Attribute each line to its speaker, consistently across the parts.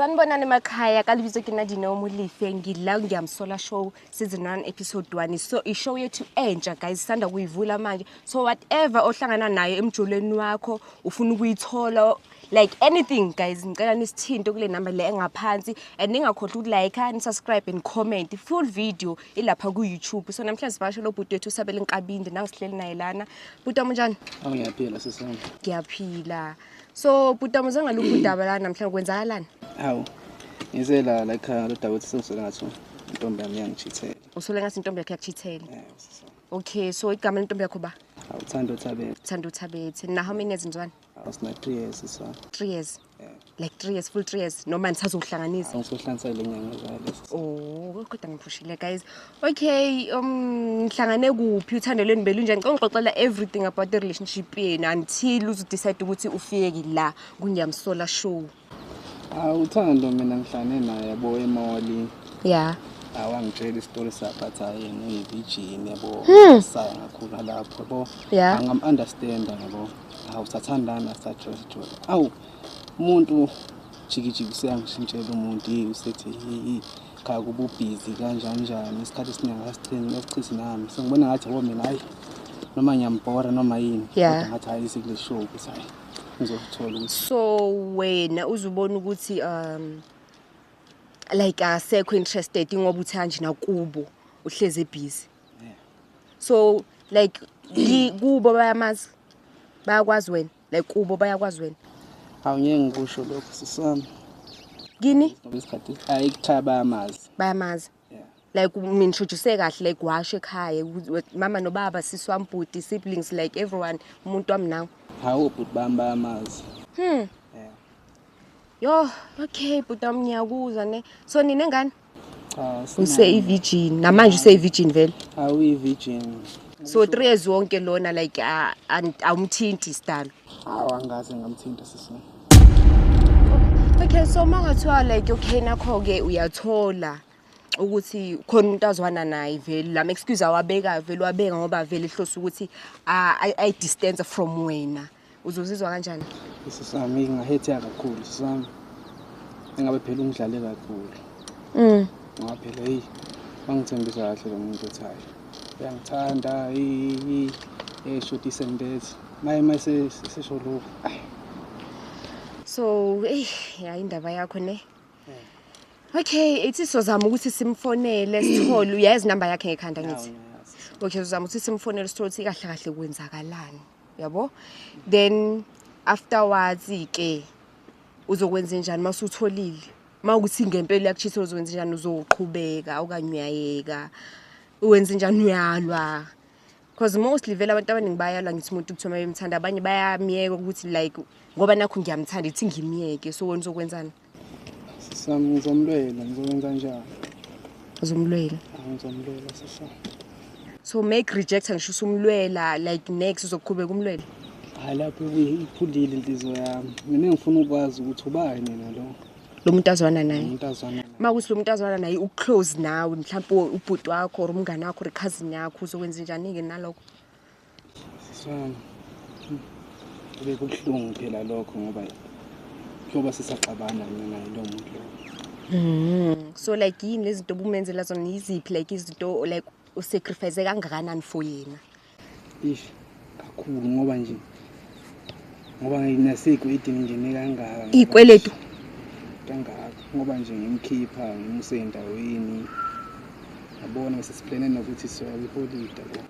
Speaker 1: Sanibonani emakhaya. Ka lebitso ke nna Dineo Molefe. Ngila Ngiyamsola Show, season 1, episode 1. So ishow yethu entsha, guys, sisanda kuyivula manje. So whatever ohlangana nayo emjolweni wakho, ufuna ukuyithola, like anything, guys, ngicela nisithinte kule number le engaphansi and ningakhohlwa ukulike, nisubscribe and comment. Full video ilapha ku YouTube. So namhlanje sivakashele ubhuti wethu uSabelo Nkabinde, nangisihleli naye lana. Bhuti wami, unjani?
Speaker 2: Awu, ngiyaphila, sisami.
Speaker 1: Ngiyaphila. So bhuti wami, uzengaluphi udaba la namhlanje? Kwenzakalani?
Speaker 2: Hawu. Ngize la ekhaya lo daba ukuthi sengisola ngathi intombi yami iyangichithela.
Speaker 1: Usole ngathi intombi yakho yakuchithela?
Speaker 2: Eh, sisami.
Speaker 1: Okay, so igama lentombi yakho ba?
Speaker 2: Hawu, Thando Thabethe.
Speaker 1: Thando Thabethe. Na how many years nizwana?
Speaker 2: Hawu, sina 3 years, sisami.
Speaker 1: 3 years?
Speaker 2: Yeah.
Speaker 1: Like 3 years, full 3 years, noma nisazohlanganisa?
Speaker 2: Ngisohlanganisa le nyanga ezayo lesi.
Speaker 1: Oh, kodwa ngiphushile, guys. Okay, nihlangane kuphi? Uthando lwenu belunjani? Ngicela ungixoxela everything about the relationship yenu until uzudecide ukuthi ufike la kuNgiyamsola Show.
Speaker 2: Hawu, uThando mina ngihlangane naye, yabo, e-mall. Awangitshela isitori sakhe, athi hayi, yena uyi-virgin, yabo. Saya ngakhula lapho, yabo. Angam-understand, yabo. Hawu, sathandana, sajola jola. Awu, umuntu jiki jiki useyangishintshela umuntu, yi usethi yi khaya kuba ubhizi kanjani njani, isikhathi esiningi akasichini asichithi nami. Sengibona ngathi, yabo, mina hayi, noma ngiyambhora noma yini. Kodwa ngathi hayi, sikule show ukuthi hayi, ngizothola ukuthi
Speaker 1: So wena uzubona ukuthi like asekho interested ngoba uthi nje nakubo uhleze busy?
Speaker 2: Yeah.
Speaker 1: So like kubo bayamazi? Bayakwazi wena? Like kubo bayakwazi wena?
Speaker 2: Hawu, ngeke ngikusho lokho, sisami.
Speaker 1: Kini?
Speaker 2: Ngoba isikhathi, hayi, ekhaya bayamazi.
Speaker 1: Bayamazi?
Speaker 2: Yeah.
Speaker 1: Like umintroduce kahle, like washo ekhaya mama nobaba, sisi wami, bhuti, siblings, like everyone, umuntu wami nawe?
Speaker 2: Hawu, obhuti bami bayamazi. Yeah.
Speaker 1: Yo, okay, bhuti wami, ngiyakuzwa ne. So ninengane?
Speaker 2: Cha.
Speaker 1: Use i-virgin namanje, use i-virgin vele?
Speaker 2: Hawu, i-virgin.
Speaker 1: So 3 years wonke lona, like awumthinti sidalo?
Speaker 2: Hawu, angaze ngamthinta, sisi.
Speaker 1: Okay, so mangathiwa like okay, nakho-ke uyathola ukuthi khona umuntu azwana naye vele, lama excuse awabeka vele wabeka ngoba vele ehlose ukuthi ayi-distance from wena, uzozizwa kanjani?
Speaker 2: Sisami, ngingahurteka kakhulu, sisami. Engabe phela ungidlale kakhulu. Ngoba phela, hey, wangithembisa kahle lo muntu ukuthi hayi, uyangithanda, hey, esho this and that. Maye mase sesho lokho. Ayi.
Speaker 1: So eyi, ya, indaba yakho ne. Okay, ithi sizozama ukuthi simfonele, sithole. Uyazi inamba yakhe ngekhanda, ngithi?
Speaker 2: Hawu, ngiyazi.
Speaker 1: Okay, sizozama ukuthi simfonele, sithole ukuthi kahle kahle kwenzakalani, yabo. Then afterwards ke uzokwenza njani mawusutholile mawukuthi ngempela uyakuchitha? Uzokwenza njani? Uzoqhubeka okanye uyayeka? Uwenza njani? Uyalwa? Because mostly vele abantu abaningi bayalwa. Ngithi umuntu kuthiwa bemthanda, abanye bayamyeka ukuthi like ngoba nakho ngiyamthanda, ithi ngimyeke. So wena uzokwenzani?
Speaker 2: Sisami, ngizomlwela, ngizokwenza njani?
Speaker 1: Uzomlwela?
Speaker 2: Hawu, ngizomlwela, sisami.
Speaker 1: So make reject, ngisho usumlwela, like next uzoqhubeka umlwele?
Speaker 2: Hayi, lapho ibuye iphulile inhliziyo yami. Mina ngifuna ukwazi ukuthi ubani yena lo.
Speaker 1: Lo muntu azwana naye?
Speaker 2: Umuntu azwana naye.
Speaker 1: Uma kuthi lo muntu azwana naye uclose nawe, mhlawumbe ubhuti wakho or umngane wakho or cousin yakho, uzokwenza njani-ke nalokho?
Speaker 2: Sisami. Kube kubuhlungu phela lokho ngoba kuyoba sisaxabana mina naye lo muntu lo.
Speaker 1: So like yini lezi zinto obumenzela zona? Yiziphi, like izinto, like usacrifice kangakanani for yena?
Speaker 2: Ish, kakhulu, ngoba nje ngoba nginasey'kweletini ngingene kangaka.
Speaker 1: Iy'kweletu?
Speaker 2: Kangaka, ngoba nje ngimkhipha, ngimuse ey'ndaweni, yabona, bese siplane nokuthi siyoya kwiholide, yabo.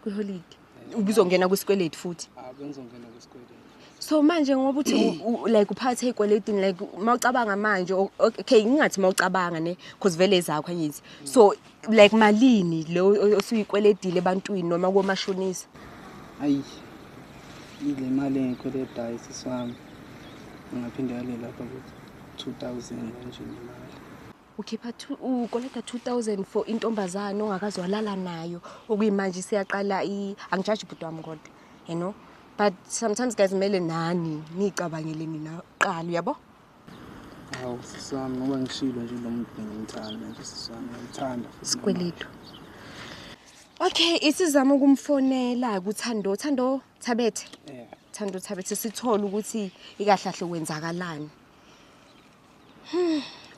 Speaker 1: Kwiholide ubuzongena kwisikweletu futhi?
Speaker 2: Ah, bengizongena kwisikweletu.
Speaker 1: So manje ngoba uthi like uphathe ey'kweletini, like mawucabanga manje, okay, ngingathi mawucabanga ne, cause vele ezakho, angithi? So like malini lo osuyikweletile ebantwini noma komashonisa?
Speaker 2: Ayi, ile mali engiyikweletayo, sisi wami, ngingaphinde yale lapha ku-2000 kanje imali.
Speaker 1: Ukhipha ukoleta 2000 for intombazane ongakaze walala nayo, okuyimanje isiyaqala. Angijaji, bhuti wami, kodwa but sometimes, guys, kumele nani niyicabangele nina kuqala, uyabo?
Speaker 2: Hawu, sisi wami, ngoba ngishilo nje, lo muntu ngimthanda nje, sisi wami, ngiyamthanda futhi.
Speaker 1: Sikweletu. Okay, isizama ukumfonela kuThando, Thando Thabethe.
Speaker 2: Yeah.
Speaker 1: Thando Thabethe, sithole ukuthi ikahle kahle kwenzakalani.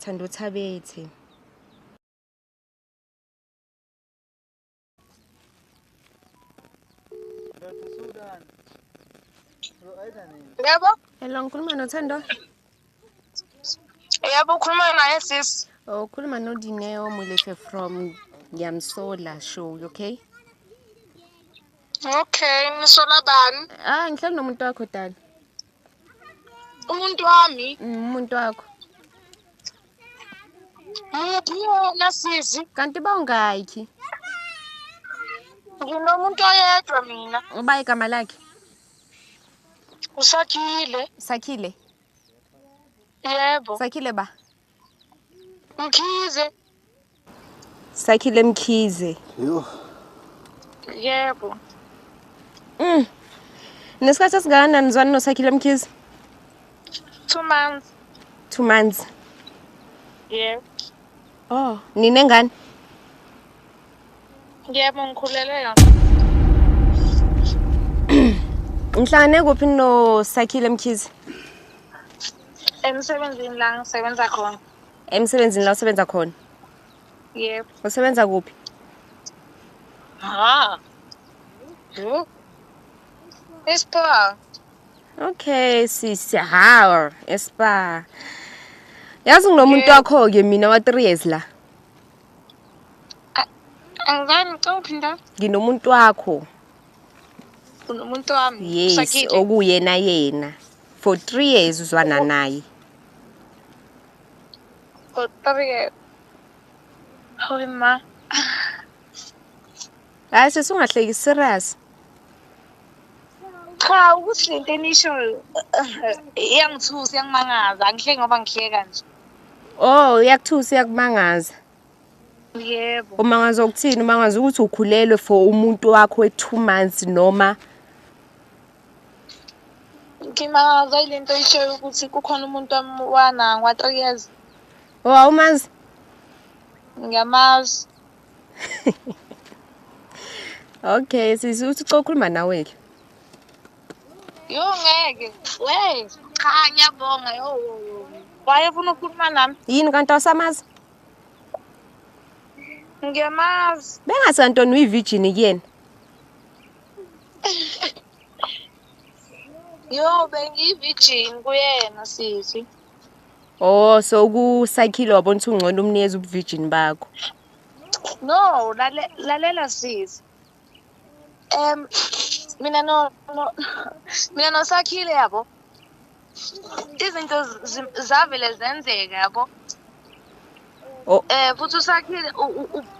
Speaker 1: Thando Thabethe.
Speaker 3: Yebo.
Speaker 1: Hello, ngikhuluma noThando.
Speaker 3: Yebo, ukhuluma naye sis.
Speaker 1: Oh, ukhuluma noDineo Molefe from Ngiyamsola show, okay?
Speaker 3: Okay, nisola bani?
Speaker 1: Ah, ngihlala nomuntu wakho dala.
Speaker 3: Umuntu wami?
Speaker 1: Umuntu wakho.
Speaker 3: Muphi yena sisi?
Speaker 1: Kanti bawungayikhi?
Speaker 3: Nginomuntu oyedwa mina.
Speaker 1: Uba igama lakhe?
Speaker 3: Usakhile.
Speaker 1: Sakhile?
Speaker 3: Yebo.
Speaker 1: Sakhile ba?
Speaker 3: Mkhize.
Speaker 1: Sakhile Mkhize.
Speaker 2: Yo.
Speaker 3: Yebo.
Speaker 1: Nesikhathi esingakanani nizwana noSakhile Mkhize?
Speaker 3: 2 months.
Speaker 1: 2 months.
Speaker 3: Yebo.
Speaker 1: Oh, ninengane?
Speaker 3: Yebo, ngikhulele yona.
Speaker 1: Ngihlangane kuphi noSakhile Mkhize?
Speaker 3: Emsebenzini la ngisebenza khona.
Speaker 1: Emsebenzini la usebenza khona?
Speaker 3: Yebo.
Speaker 1: Usebenza kuphi?
Speaker 3: Ha. Yho. Espa.
Speaker 1: Okay, sisi, ha, espa. Yazi nginomuntu wakho ke mina wa 3 years la.
Speaker 3: Angizani ngicela uphinda.
Speaker 1: Nginomuntu wakho.
Speaker 3: Unomuntu wami?
Speaker 1: Yes, okuyena yena. For 3 years uzwana naye.
Speaker 3: For 3 years. Hawe ma.
Speaker 1: Hayi sisi ungahleki serious.
Speaker 3: Cha, ukuthi lento enishoyo iyangithusa, iyangimangaza. Angihleki ngoba ngihleka nje.
Speaker 1: Oh, iyakuthusa, iyakumangaza.
Speaker 3: Yebo.
Speaker 1: Umangaza ukuthini? Umangaza ukuthi ukhulelwe for umuntu wakho we-2 months noma?
Speaker 3: Ngimangaza ilento oyishoyo ukuthi kukhona umuntu wana wa 3 years.
Speaker 1: Oh, awumazi?
Speaker 3: Ngiyamazi.
Speaker 1: Okay, sisi uthi ucela ukukhuluma nawe ke.
Speaker 3: Yo ngeke. We, cha ngiyabonga yo. Wayefuna ukukhuluma nami.
Speaker 1: Yini kanti awusamazi?
Speaker 3: Ngiyamazi.
Speaker 1: Bengathi Antoni uyi-virgin kuyena.
Speaker 3: Yo, bengiyi-virgin kuyena sisi.
Speaker 1: Oh, so kuSakhile wabona ukuthi ungcono umnikeze ubu-virgin bakho.
Speaker 3: No, lalela sisi. Mina no mina noSakhile yabo. Izinto zavele zenzeka yabo.
Speaker 1: Oh.
Speaker 3: Futhi uSakhile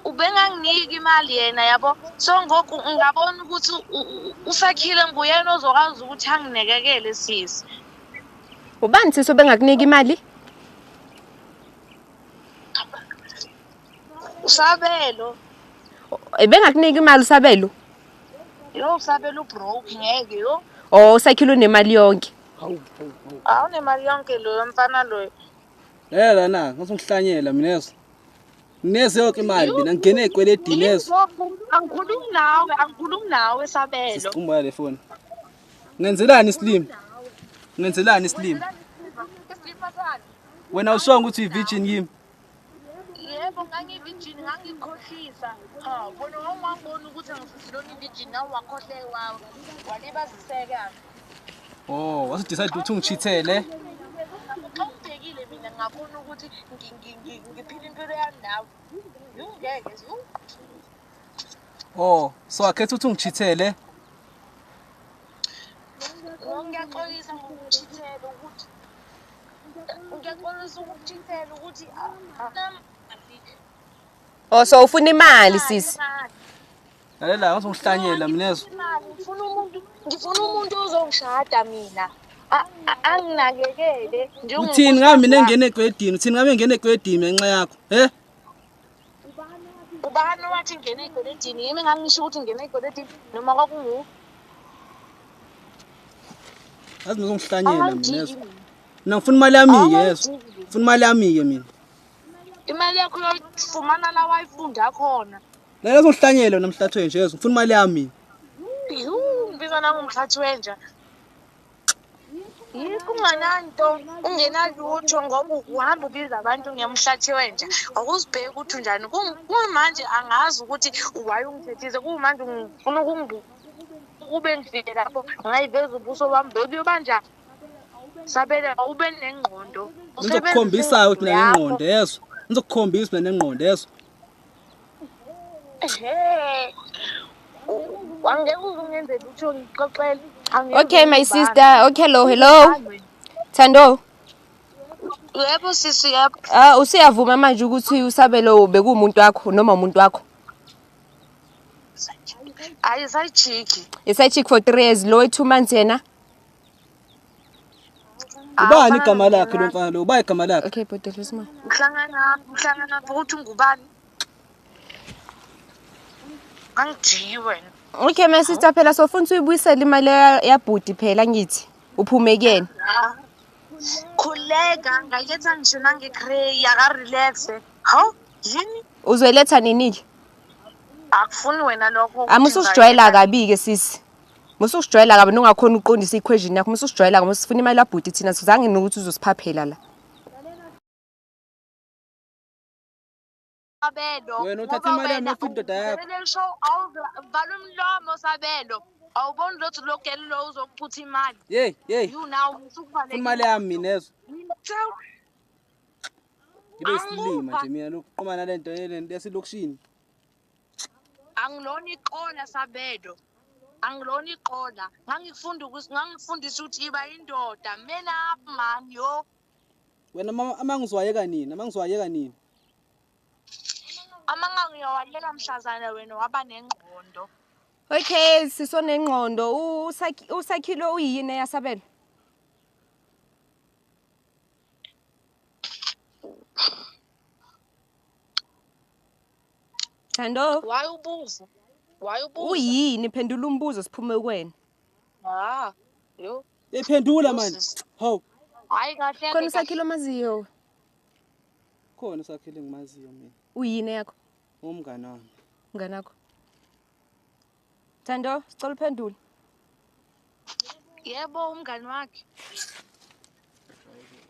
Speaker 3: ubenganginiki imali yena yabo. So ngoku ngabona ukuthi uSakhile nguyena ozokwazi ukuthi anginekekele sisi.
Speaker 1: Ubani sisi obengakunika imali?
Speaker 3: Usabelo.
Speaker 1: Ebengakunika imali uSabelo?
Speaker 3: Yo, Usabelo broke ngeke yo.
Speaker 1: Oh, uSakhile unemali yonke.
Speaker 2: Hawu.
Speaker 3: Awunemali yonke loyo mfana loyo.
Speaker 2: Lela na, ngizokuhlanyela mina yeso. Ngineze yonke imali mina ngingene ekweledini yeso.
Speaker 3: Angikhulumi nawe, angikhulumi nawe Sabelo.
Speaker 2: Sicumba le phone. Ngenzelani isilimi? Ngenzelani isilimi? Wena usonga ukuthi uyi-virgin kimi.
Speaker 3: Yebo, ngangiyi-virgin, ngangikhohlisa. Ha, bona wawungangiboni ukuthi angisilona i-virgin, nawe wakhohleka walibaziseka.
Speaker 2: Oh, wase decide ukuthi ungichithele.
Speaker 3: Xa ubhekile mina ngabona ukuthi ngiphila impilo yami nawe. Ungeke nje.
Speaker 2: Oh, so akhetha ukuthi ungichithele.
Speaker 3: Ngiyaxolisa ngokuchithela ukuthi ngiyaxolisa ukuchithela ukuthi
Speaker 1: Oh, so ufuna imali sisi.
Speaker 2: Lalela ngizokuhlanyela mina yeso.
Speaker 3: Ngifuna umuntu ozongishada mina. Anginakekele
Speaker 2: Uthini ngami mina ngene egwedini? Uthini ngami ngene egwedini ngenxa yakho? He?
Speaker 3: Ubani owathi ngene egwedini? Yimi ngangisho ukuthi ngene egwedini noma kwakungu.
Speaker 2: Yazi ngizongihlanyela mina yeso. Mina ngifuna imali yami ke yeso. Ngifuna imali yami ke mina.
Speaker 3: Imali yakho uyofumana la wayifunda khona.
Speaker 2: Lalela ngizongihlanyela wena mhlathi wenje yeso. Ngifuna imali yami.
Speaker 3: Ngibiza nangomhlathi wenja. Yikho ungananto, ungenalutho ngoba uhamba ubiza abantu ngemhlathi wenja. Awuzibheki ukuthi unjani. Kumanje angazi ukuthi why ungithethise. Kumanje ngifuna kube ngifike lapho ngayiveza ubuso bami bebuyobanjani. Sabelo ube nengqondo.
Speaker 2: Ngizokukhombisa ukuthi mina nengqondo yezwa. Ngizokukhombisa mina nengqondo yezwa.
Speaker 3: Ehhe. Angeke uze ungenze lutho ngixoxele.
Speaker 1: Okay my sister. Okay, hello, hello. Thando.
Speaker 3: Yebo sisi yebo.
Speaker 1: Ah, usuyavuma manje ukuthi uSabelo bekuwumuntu wakho noma umuntu wakho?
Speaker 3: Hayi side chick.
Speaker 1: I-side chick for 3 years, lo 2 months yena.
Speaker 2: Ubani igama lakhe lo mfana lo? Ubani igama lakhe?
Speaker 1: Okay, bhuti Lusma.
Speaker 3: Uhlangana ukuthi ungubani? Angijiyi wena.
Speaker 1: Okay my sister, phela sofuna uyibuyisele imali yabhuti phela ngithi uphume kuyena.
Speaker 3: Khuleka ngayiletha ngisho nange-cray aka-relax. Hawu yini?
Speaker 1: Uzoyiletha nini-ke?
Speaker 3: Akufuni wena lokho.
Speaker 1: Amususijwayela kabi-ke sisi. Mususijwayela kabi nongakhona ukuqondisa i-equation yakho. Mususijwayela kabi, sifuna imali yabhuti thina, sizange nokuthi uzosiphaphela la.
Speaker 3: Sabelo.
Speaker 2: Wena uthatha imali yami yofika indoda yakho.
Speaker 3: Vele show vala umlomo Sabelo. Awuboni lothi lo girl lo uzokuchutha imali.
Speaker 2: Hey, hey.
Speaker 3: You now usukuvalekile.
Speaker 2: Funa imali yami mina ezwa. Ngibe isilima nje mina lokuqoma nalento yaselokishini.
Speaker 3: Angilona iqola Sabelo. Angilona iqola. Ngangifunda ukuthi ngangifundisa ukuthi iba indoda. Man up man yo.
Speaker 2: Wena mama amangizwayeka nini? Amangizwayeka nini?
Speaker 3: Amanga ngiyawayeka mhlazana wena waba nengqondo.
Speaker 1: Okay, sisonengqondo. Usakhilo uyini eyaSabelo? Thando.
Speaker 3: Why ubuza? Why ubuza?
Speaker 1: Uyini? Phendula umbuzo siphume kuwena.
Speaker 3: Ah, yo.
Speaker 2: Ephendula manje. Hawu.
Speaker 3: Hayi kahle.
Speaker 1: Khona uSakhilo maziyo.
Speaker 2: Khona uSakhilo engimaziyo mina.
Speaker 1: Uyini yakho?
Speaker 2: Umngane wami.
Speaker 1: Umngane wakho. Thando, sicela uphendule.
Speaker 3: Yebo, umngane wakhe.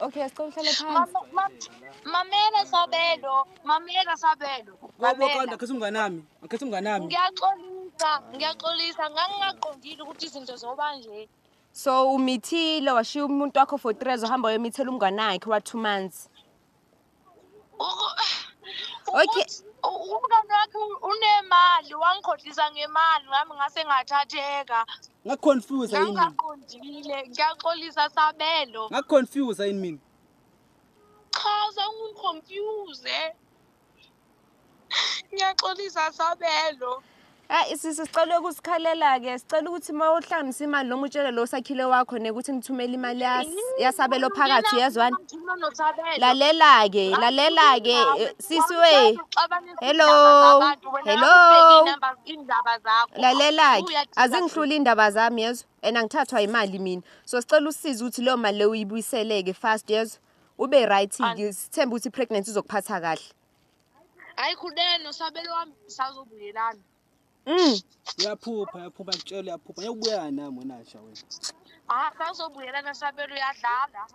Speaker 1: Okay, sicela uhlale phansi.
Speaker 3: Mamela Sabelo, mamela Sabelo.
Speaker 2: Mamela. Akhethe umngane wami, akhethe umngane wami.
Speaker 3: Ngiyaxolisa, ngiyaxolisa, ngangingaqondile ukuthi izinto zoba nje.
Speaker 1: So umithile washiya umuntu wakho for 3 years uhamba uyomithela umngane wakhe wa 2 months. Okay.
Speaker 3: Umngane wakhe unemali, wangikhohlisa ngemali, nami ngase ngathatheka.
Speaker 2: Ngakuconfuse yini?
Speaker 3: Ngangaqondile, ngiyaxolisa Sabelo.
Speaker 2: Ngakuconfuse yini mina?
Speaker 3: Cha, zangiconfuse. Ngiyaxolisa Sabelo.
Speaker 1: Hayi sisi, sicela ukusikhalela ke, sicela ukuthi uma uhlanganisa imali noma utshele lo Sakhile wakho nekuthi nithumele imali yaSabelo phakathi, uyezwana? Lalela ke, lalela ke sisi we. Hello. Hello. Lalela ke, azingihluli indaba zami yezwa, and angithathwa imali mina. So sicela usize ukuthi leyo mali leyo uyibuyiseleke fast yezwa. Ube right ke, sithembe ukuthi pregnancy izokuphatha kahle.
Speaker 3: Hayi khuleno Sabelo wami sazobuyelana.
Speaker 2: Uyaphupha, uyaphupha ngitshela uyaphupha. Uyabuya nami wena nja wena.
Speaker 3: Ah, sazobuyelana Sabelo uyadlala.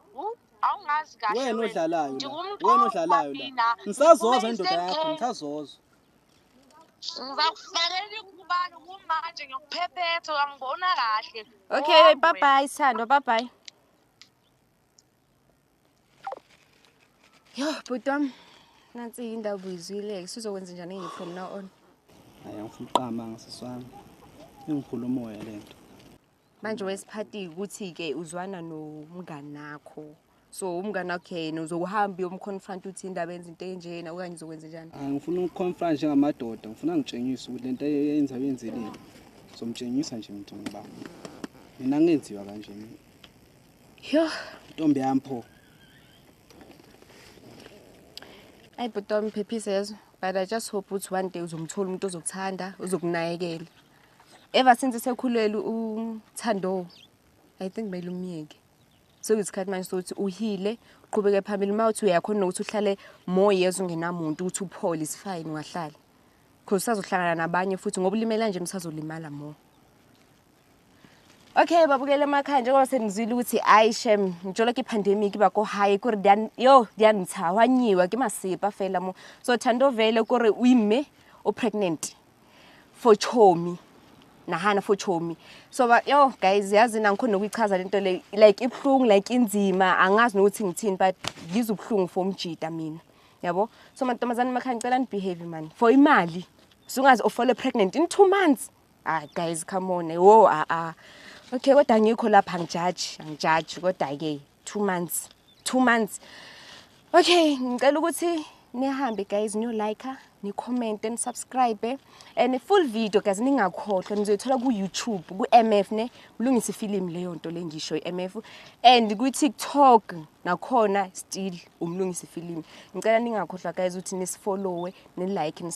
Speaker 3: Awungazi kahle
Speaker 2: wena. Odlalayo la. Wena odlalayo la. Ngisazoza indoda yakho, ngisazoza.
Speaker 3: Ngizakufakela ingubane kumanje ngiyokuphephetha uyangibona kahle.
Speaker 1: Okay, bye bye Sithando, bye bye. Yo, bhuti wami. Nansi indaba uyizwile, sizokwenza njani from now on?
Speaker 2: Hayi angifuni uqamba ngasiswami. Ingiphula umoya lento.
Speaker 1: Manje wesiphathi ukuthi ke uzwana nomngane wakho. So umngane wakhe yena uzokuhamba uyomconfront uthi indaba yenza into enjena okanye uzokwenza njani?
Speaker 2: Angifuni ukuconfront njengamadoda, ngifuna ngitshengise ukuthi lento eyenza yenzeleni. Ngizomtshengisa nje umuntu ngoba mina ngenziwa kanje mina.
Speaker 1: Yo,
Speaker 2: intombi yami pho.
Speaker 1: Ayi bhuti wami phephisa yezwa. But I just hope ukuthi one day uzomthola umuntu ozokuthanda, ozokunakekela. Ever since sekhulelwe uThando, I think kumele umyeke. So isikhathi manje sokuthi uhile, uqhubeke phambili. Uma uthi uyakhona nokuthi uhlale more years ungenamuntu ukuthi uphole is fine, ungahlala. Because usazohlangana nabanye futhi ngoba ulimela nje usazolimala more. Okay, babukele emakhaya, njengoba senizwile ukuthi ayi shem, njalo ke pandemic ba ko hae kore di yo di a ntsha wa nyiwa ke masepa fela mo. So Thando vele kore o imme, o pregnant for chomi, nahana for chomi. So ba yo guys, yazi nangikhona nokuyichaza lento le, like ibuhlungu, like inzima, angazi nokuthi ngithini, but ngizwe ubuhlungu for umjita mina, yabo. So mantombazane emakhaya, ngicela ni-behave man, for imali sungaze u-fall pregnant in 2 months. Ah guys, come on, wo, ah ah, okay, kodwa angikho lapha, angijaji, angijaji, kodwa ke 2 months, 2 months. Okay, ngicela ukuthi nihambe guys, niyo like, ni comment and subscribe, and full video guys ningakhohlwa, nizoyithola ku YouTube, ku MF ne Mlungisi Film, leyo nto lengisho iMF, and ku TikTok nakhona still uMlungisi Film. Ngicela ningakhohlwa guys ukuthi nisifollowe, ni like, ni